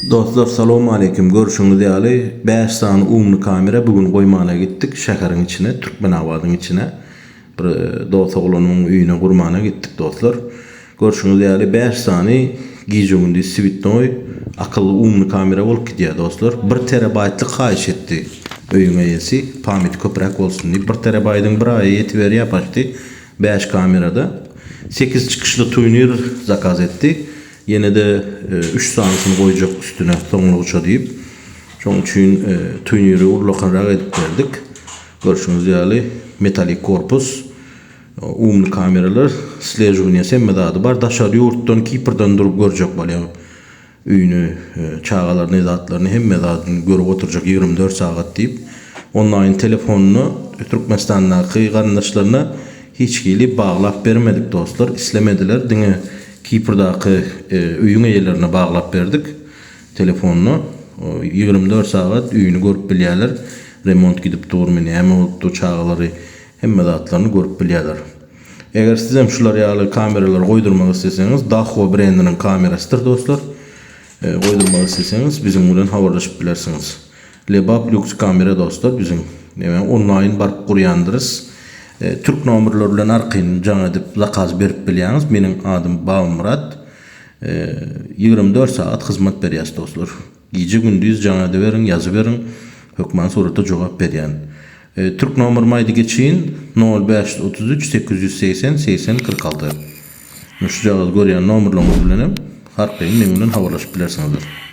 Dostlar salowmaleýkim görşüňiz ýaly 5 sany umny kamera bu gün goýmana gitdik şäheriň içine Türkmenabadyň içine bir dost oglanyň öýüne gurmana gitdik dostlar görşüňiz ýaly 5 sany gije gündiz switnoý akylly umny kamera bolup gidýär dostlar 1 terabaýtlyk haýyş etdi öýüň eýesi pamýeti köpräk bolsun diýip 1 terabaýdyň bir aýa ýetiberýär paçti 5 kamerada 8 çykyşly tuýnir zakaz etdi. Ýene-de üç sanysyny goýjak üstüne soňlugyça diýip. Şonuň üçin tuýniri ullakanrak edip berdik. Görşüňiz ýaly metalik korpus, umny kameralar, sležiwaniýasy hemme zady bar. Daşary ýurtdan Kiprden durup görjek bolýaň. Öýüni, çagalaryny, zatlaryny hemme zadyny görüp oturjak 24 sagat diýip. Onlaýn telefonyny Türkmenistandaky garyndaşlaryna hiç hili baglap bermedik dostlar. Islemediler diňe Kiprdaky öýüň eýelerine baglap berdik telefonyny. 24 sagat öýüni görüp bilýärler. Remont gidip durmy, näme bolup dur, çagalary hemme zatlaryny görüp bilýärler. Eger sizem şular ýaly kameralary goýdurmak isleseňiz, Dahua brendiniň kamerasydyr dostlar. Goýdurmak isleseňiz biziň bilen habarlaşyp bilersiňiz. Lebap lýuks kamera dostlar biziň neme onlaýn baryp gurýandyrys. Türk nomerleri bilen arkaýyn jaň edip zakaz berip bilýäňiz. Meniň adym Babamyrat. 24 sagat hyzmat berýäs dostlar. Gije gündiz jaň ediberiň, ýazyberiň. Hökman suratda jogap berýän. Türk nomerim aýdy geçeýin, nol 533 880 80 46. Şujagaz görýän nomerleriňiz bilenem arkaýyn meň bilen habarlaşyp bilersiňizler.